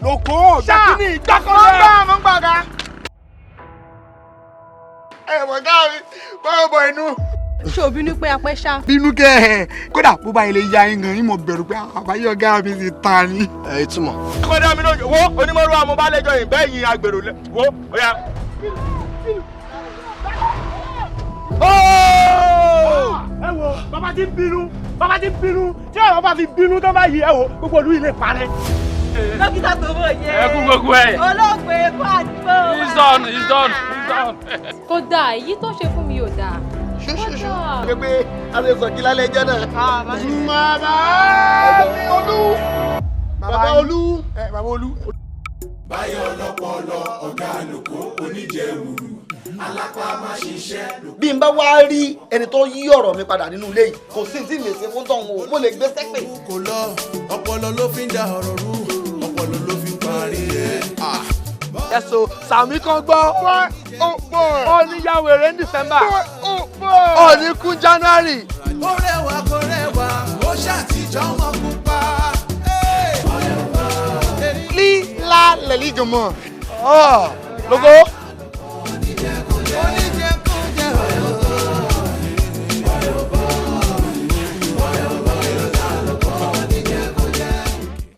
Lóko gbàkínní ìgbàkọ́lẹ̀. Mo ń gbà ọ̀gá. Ẹ wọ̀ ká mi báwo bọ̀ inú. Ṣé o bínú pé apẹ́ ṣá? Bínú kẹ́ ẹ̀, kódà bó bá ilé ya yín gan yín, mo bẹ̀rù pé àbáyé ọ̀gá mi ti ta ni. Ẹ ìtumọ̀. Kọ́dà mi lójú wo onímọ̀rú amúbálẹ́jọ ìbẹ́yìn agbèrò lẹ wo ó yá. Ẹ wo, bàbá ti ń bínú, bàbá ti ń bínú. Tí àwọn bá fi bínú tó bá yí, ẹ wo, gbogbo ìlú ilé parẹ́. Dókítà tó bọ̀ yẹ. Ẹ kú gbogbo ẹ. Olóògbé kú àdúgbò. He's done, he's done, he's done. Kódà èyí tó ṣe fún mi ò dáa. Ṣóṣóṣó. Kódà. Pé a lè sọ̀kí lálẹ́ ẹjọ́ náà. Bàbá mi Olú. Bàbá Olú. Ẹ bàbá Olú. Báyọ̀ ọlọ́pọlọ ọ̀gá àlùkò oníjẹ̀wùrù alápá má ṣiṣẹ́. Bí n bá wá rí ẹni tó yí ọ̀rọ̀ mi padà nínú ilé yìí, kò sí tí lè ṣe fún tọ̀hún o, mo lè gbé sẹ́pẹ̀. Kò lọ, ọpọlọ ló fi ń da ọ̀rọ̀ rú, ọpọlọ ló fi ń parí ẹ̀. Ẹ̀sọ́ sàmì kan gbọ́. Ó ní ya wèrè ní December. Ó ní kún January. Ó rẹwà kò rẹwà, ó ṣàtijọ́ wọn pupa. Lílá lẹ̀lí jọmọ. Lógo.